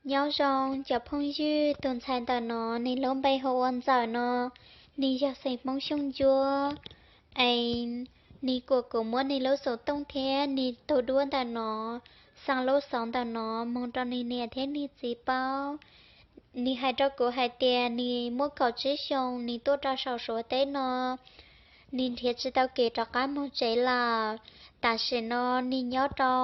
Nyob zoo cov phooj ywg, tus ntxhais ntawm no nws lub npe hu ua Ntxawm no, nws yog xeem Hmoob Xyooj Ntsuab. Es nws kuam kuv muab nws lub xov tooj thiab nws tus duab ntawm no, xaa lub xov ntawm no moog rau nws niam thiab nws txiv paub. Nws hais rau kuv hais tias nws muaj kaum tsib xyoo, nws tuaj rau saum Suav teb no, nws nrhiav tsis tau kev rov qab moog tsev lawm. Tam sim no nws nyob rau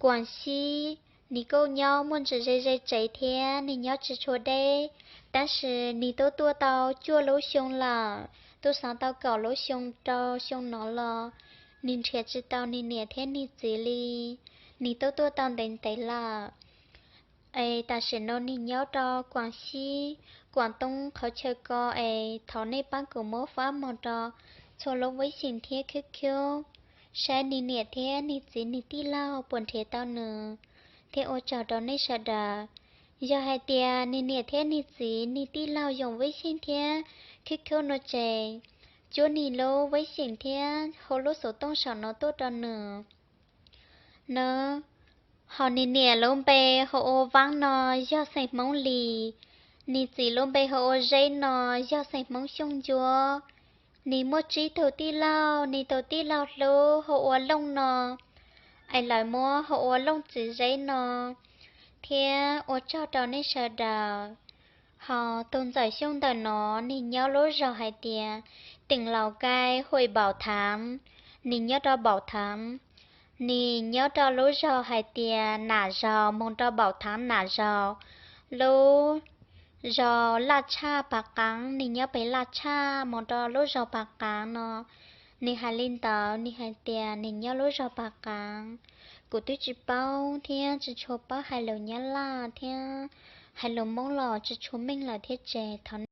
Kuam Xib, nws kuj nyob muaj ntsis ze ze tsev thiab nws nyob tsis tshua deb, tab sis nws twb tuaj tau cuaj lub xyoo lawm, twb xav tau kaum lub xyoo rau xyoo no los nws nrhiav tsis tau nws niam thiab nws txiv li. Nws twb tuaj tau ntev ntev lawm. Es tam sim no nws nyob rau Kuam Xib, Kuam Toob qhov chaw ko. Es thov nej pab kuv muab fab moog rau txhua lub vib xyeem thiab khub khub, saib nws niam thiab nws txiv nws tij laug puas nrhiav tau nws, thiab ua tsaug rau nej sawv daws. Yog hais tias nws niam thiab nws txiv nws tij laug yoom vib xyeem thiab khub khub no ces, cuab nws lub vib xyeem thiab hu lub xov tooj saum no tuaj rau nws. Nws, hos nws niam lub npe hu ua Vaab no, yog xeem Hmoob Lis. Nws txiv lub npe hu ua Zeb no, yog xeem Hmoob Xyooj Ntsuab. Nws muaj tsib tug tij laug, nws tus tij laug hlub hu ua Looj no, es lawv muab hu ua Looj txiv Zeb no, thiab ua tsaug rau nej sawv daws. Hos tus Ntxawm Xyooj ntawm no, nws nyob lub zog hais tias Teem Laus Kai Huam Npaum Thaav, nws nyob rau Npaum Thaav. Nws nyob rau lub zog hais tias Nam Zos moog rau Npaum Thaav Nam Zos, lub zos Laj Tshaj Pav Qaav, nws nyob pem Laj Tshaj moog rau lub zog Pav Qaav no. Nws hais li ntawd, nws hais tias nws nyob lub zog Pav Qaav. Kuv twb tsis paub thiab tsis tshua paub hais lus Nyab Laj thiab hais lus Moob los tsis tshua meej lawm thiab ces thov